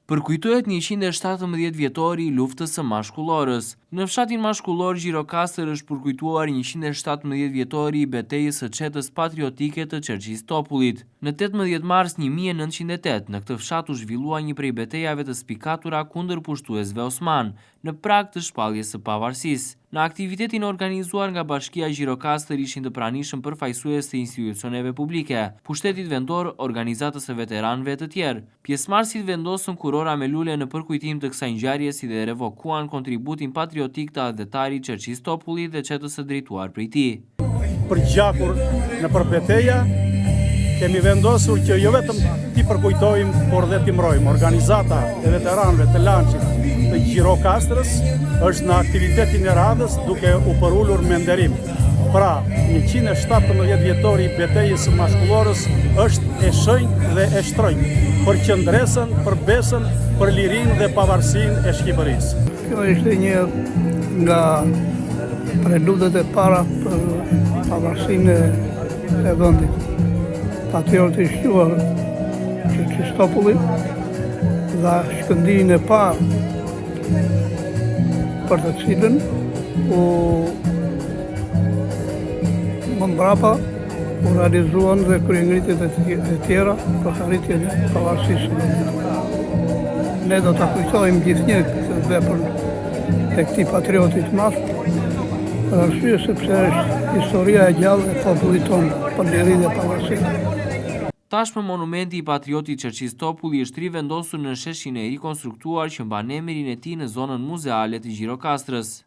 Përkujtohet 117 vjetori i luftës së Mashkullorës. Në fshatin Mashkullorë, Gjirokastër është përkujtuar 117 vjetori i betejës së çetës patriotike të Çerçiz Topullit. Në 18 mars 1908, në këtë fshat u zhvillua një prej betejave të spikatura kundër pushtuesve osmanë, në prag të shpalljes së pavarësisë. Në aktivitetin e organizuar nga Bashkia Gjirokastër ishin të pranishëm përfaqësues të institucioneve publike, pushtetit vendor, organizatës së veteranëve e të tjerë. Pjesëmarrësit vendosën kurora me lule në përkujtim të kësaj ngjarje si dhe evokuan kontributin patriotik të atdhetarit Çerçiz Topulli dhe çetës së drejtuar prej tij. Përgjakur nëpër beteja, kemi vendosur që jo vetëm t'i përkujtojmë, por dhe t'i mbrojmë. Organizata e veteranëve të LANÇ-it të Gjirokastrës është në aktivitetin e radhës duke u përulur me nderim. Pra, 117 vjetori i betejës së Mashkullorës është e shenjtë dhe e shtrenjtë për qëndresën, për besën, për lirinë dhe pavarësinë e Shqipërisë. Kjo ishte një nga preludet e para për pavarësinë e vendit. Patrioti i shquar Çerçiz Topulli dha shkëndijën e parë për të cilën u më mbrapa U realizuan dhe kryengritjet e tjera për arritjen e pavarësisë së vendit. Ne do ta kujtojmë gjithnjë këtë vepër e këtij patrioti të madh, për arsye sepse është historia e gjallë e popullit tonë për liri dhe pavarësi. Tashmë monumenti i patriotit Çerçiz Topulli është rivendosur në sheshin e rikonstruktuar që mban emrin e tij në zonën muzeale të Gjirokastrës.